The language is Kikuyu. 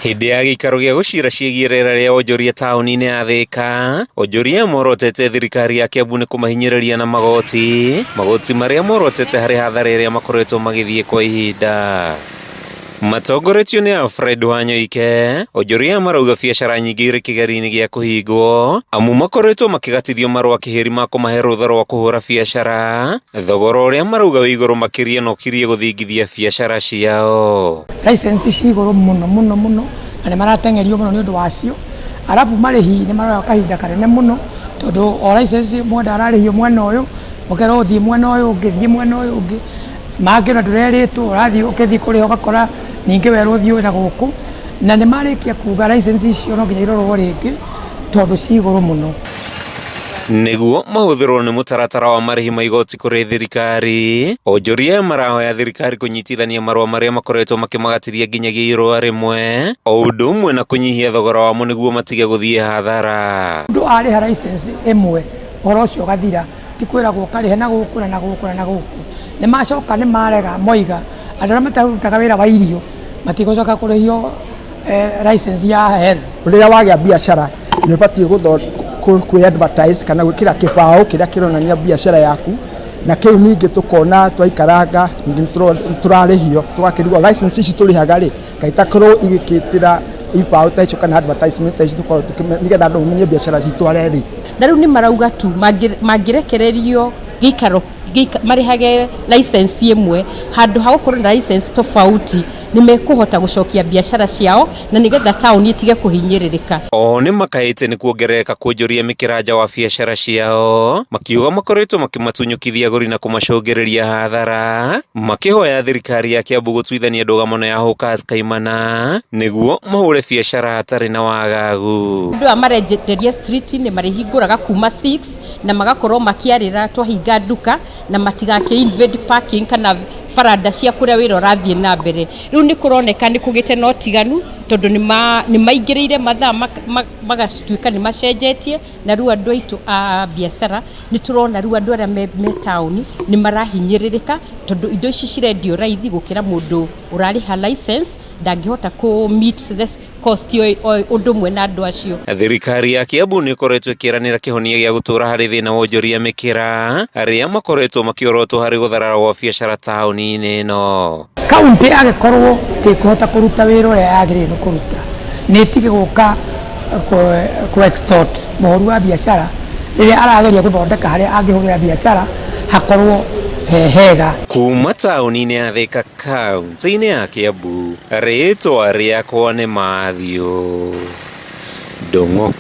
Hĩndĩ ya gĩikaro gĩa gũcira ciĩgiĩ rĩera rĩa wonjoria taũni-inĩ ya Thĩka, onjoria morotete thirikari ya Kiambu nĩ kũmahinyĩrĩria na magoti, magoti marĩa morotete harĩ hathara ĩrĩa makoretwo magĩthiĩ kwa ihinda. Matongoretio nĩ Alfred Wanyoike, onjoria marauga biacara nyingĩ irĩ kĩgerio-inĩ gĩa kũhingwo, amu makoretwo makĩgatithio marũa kĩhĩri ma kũmahe rũtha rwa kũhũra biacara, thogora ũrĩa marauga wĩ igũrũ makĩria na ũkirie gũthingithia biacara ciao. License ci igũrũ mũno mũno mũno na nĩ marateng'erio mũno nĩ ũndũ wacio, arabu marĩhi nĩ maroya kahinda kanene mũno tondũ o license mwenda ararĩhio mwena ũyũ, ũkerwo ũthiĩ mwena ũyũ ũngĩ, thiĩ mwena ũyũ ũngĩ, mangĩ ona ndũrerĩtwo, ũrathiĩ ũkĩthiĩ kũrĩha ũgakora ningĩ werwo ũthiĩ na gũkũ, na nĩ marĩkia kuga license icio no nginya irorwo rĩngĩ tondũ ci igũrũ mũno. Nĩguo mahũthĩrwo nĩ mũtaratara wa marĩhi ma igoti kũrĩ thirikari, onjoria marahoya thirikari kũnyitithania marũa marĩa makoretwo makĩmagatithia nginyagia irũa rĩmwe, o ũndũ ũmwe na kũnyihia thogora wamo nĩguo matige gũthiĩ hathara. Mũndũ arĩha license ĩmwe ũhoro ũcio ũgathira, ti kwĩragwo ũkarĩhe na gũkũ na na gũkũ na na gũkũ. Nĩ macoka nĩ marega moiga andũ arĩa matarutaga wĩra wa irio matigũcoka kũrĩhio license ya health. Rĩrĩa wagĩa biacara nĩ ũbatiĩ kwĩ advertise kana gwĩkĩra kĩbaũ kĩrĩa kĩronania biacara yaku, na kĩu ningĩ tũkona twaikaranga ningĩ nĩ tũrarĩhio tũgakĩrigwo license ici tũrĩhaga rĩ, kaĩ itakorwo igĩkĩtĩra ibaũ ta icio kana advertisement ta ici tũkorwo nĩgetha andũ mamenye biacara citũ harĩa ĩrĩ. Na rĩu nĩ marauga tu mangĩrekererio gĩikaro marĩhage license ĩmwe handũ ha gũkorwo na license tofauti, nĩ mekũhota gũcokia biacara ciao na nĩgetha taũni ĩtige kũhinyĩrĩrĩka. Oho nĩ makaĩte nĩ kuongerereka kuonjoria mĩkĩra nja wa biacara ciao, makiuga makoretwo makĩmatunyũkithia agũri na kũmacũngĩrĩria hathara, makĩhoya thirikari ya Kiambu gũtuithania ndũgamano ya Hawkers Kaimana nĩguo mahũre biacara hatarĩ na wagagu. Andũ aya marenderia street-inĩ marĩhingũraga kuma 6 na magakorwo makĩarĩra twahinga nduka na matigakĩ invade parking kana baranda cia kũrĩa wĩra ũrathiĩ na mbere. Rĩu nĩ kũroneka nĩ kũgĩte na ũtiganu tondũ nĩ maingĩrĩire mathaa magatuĩka nĩ macenjetie, na rĩu andũ aitũ a biacara nĩ tũrona rĩu andũ arĩa me taũni nĩ marahinyĩrĩrĩka tondũ indo ici cirendio raithi gũkĩra mũndũ ũrarĩha license ndangĩhota kũ meet the cost ũndũ ũmwe na andũ acio. Thirikari ya Kiambu nĩ ĩkoretwo ĩkĩranĩra kĩhonia gĩa gũtũra harĩ thĩna wa wonjoria mĩkĩra arĩa makoretwo makĩorotwo harĩ gũtharara gwa biacara taũni-inĩ ĩno. Kaunti angĩkorwo ndĩkũhota kũruta wĩra ũrĩa yagĩrĩire nĩ kũruta, nĩ ĩtige gũka kũ extort mũhũri wa biacara rĩrĩa arageria gũthondeka harĩa angĩhũrĩra biacara hakorwo he hega. Kuma taũni-inĩ ya Thika kaunti-inĩ ya Kiambu, rĩtwa rĩakwa nĩ Matthew Ndung'u.